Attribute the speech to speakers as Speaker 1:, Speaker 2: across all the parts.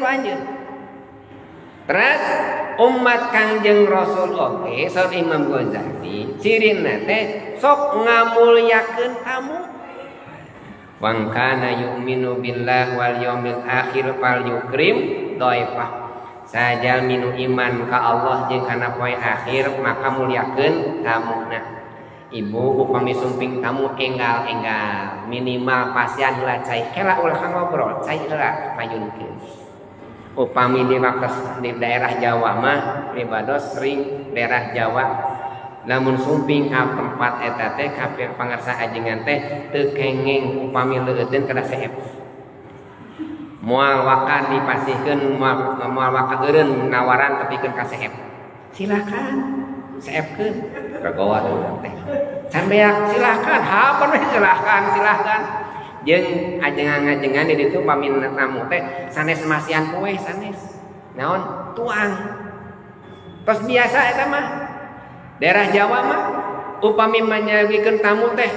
Speaker 1: ku anjeun. Terus umat Kangjeng Rasul oge saur Imam Ghazali cirina teh sok ngamulyakeun tamu. Wang kana yu'minu billah wal yaumil akhir fal yukrim dhaifah. Sajalmi nu iman ka Allah jeung kana poe akhir maka mulyakeun tamuna. Ibu upami sumping tamu enggal-enggal minimal pasian heula cai kela ulah ngobrol cai heula payunkeun. Upami di waktu di daerah Jawa mah pribados sering daerah Jawa lamun sumping ka tempat eta teh ka pangarsa ajengan teh teu kengeng upami leueuteun kada seep. Moal waka dipasihkeun moal waka eureun nawaran tepikeun ka seep. Silakan seepkeun kagoa urang teh. Can beak silakan hapan we silakan silakan. Jeung ajengan-ajengan di ditu pami tamu teh sanes masihan kue sanes. Naon tuang. Tos biasa eta mah. Daerah Jawa mah upami manyawikeun tamu teh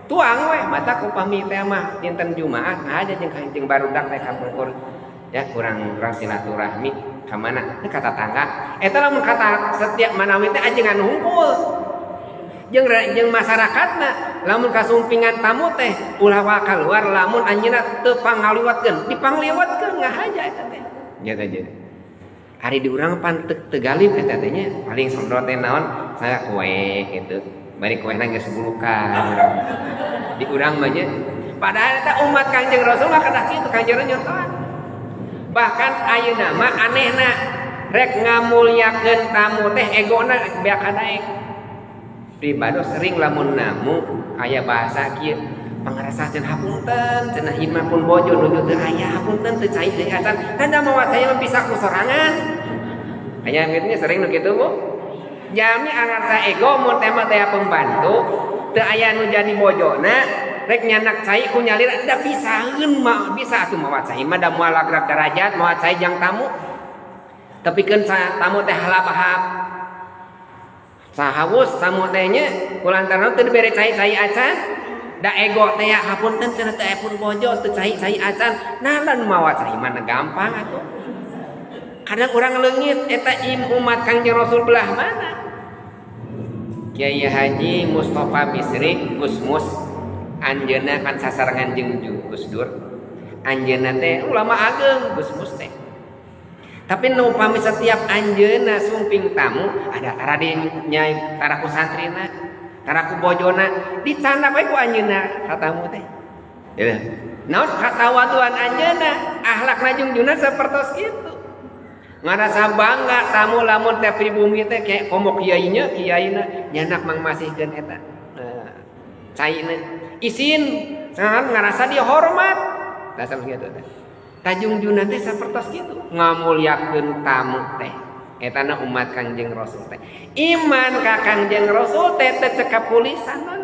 Speaker 1: tuang we matak upami teh mah dinten Jumaah nah aja jeung kanjeng barudak teh kapungkur ya kurang kurang silaturahmi ka mana teh ka tatangga eta lamun kata setiap manawi teh ajengan hungkul jeung jeung masyarakatna lamun kasumpingan tamu teh ulah wa kaluar lamun anjeunna teu pangliwatkeun dipangliwatkeun ngahaja eta teh nya teh jeung ari di urang pan teu galib eta teh nya paling sodot teh naon saya kue gitu bari kuehna geus bulukan di urang mah nya padahal eta umat Kangjeng Rasul mah kedah kitu Kangjeng nyontohan bahkan ayeuna mah anehna rek ngamulyakeun tamu teh egona beak kadaek pribado sering lamun namu aya bahasa kieu pangarasa cenah hapunten cenah imah pun bojo nuju teu aya hapunten teu cai deui acan tanda mawa cai mah bisa ku sorangan aya kitu nya sering nu kitu Bu jami angarsa ego mun teh mah teh pembantu teu aya nu jadi bojona rek nyanak cai ku nyalira da bisaeun mah bisa atuh mawa cai mah da moal lagrak darajat mawa cai jang tamu tepikeun tamu teh halabahap sahawus tamu teh nya kulantaran teu dibere cai-cai acan da ego teh hapunten cenah teu aya pun bojo teu cai-cai acan nah lan mawa cai mah gampang atuh kadang urang leungit eta im umat Kangjeng Rasul belah mana Kiai Haji Mustafa Bisri Gusmus anjeunna kan sasarengan jeung Gus Dur anjeunna teh ulama ageng Gusmus teh tapi nu upami setiap anjeunna sumping tamu ada tara di nyai tara ku santrina tara ku bojona dicandak we ku anjeunna ka tamu teh ya naon katawaduan anjeunna akhlakna jungjuna sapertos kitu ngarasa bangga tamu lamun teh pribumi teh kayak komo kiainya kiaina nyanak mangmasihkeun eta caina isin sangat ngarasa dia hormat dasar kitu teh tajungjuna teh sapertos kitu ngamulyakeun tamu teh etana umat Kangjeng Rasul teh iman ka Kangjeng Rasul teh teu cekap ku lisan.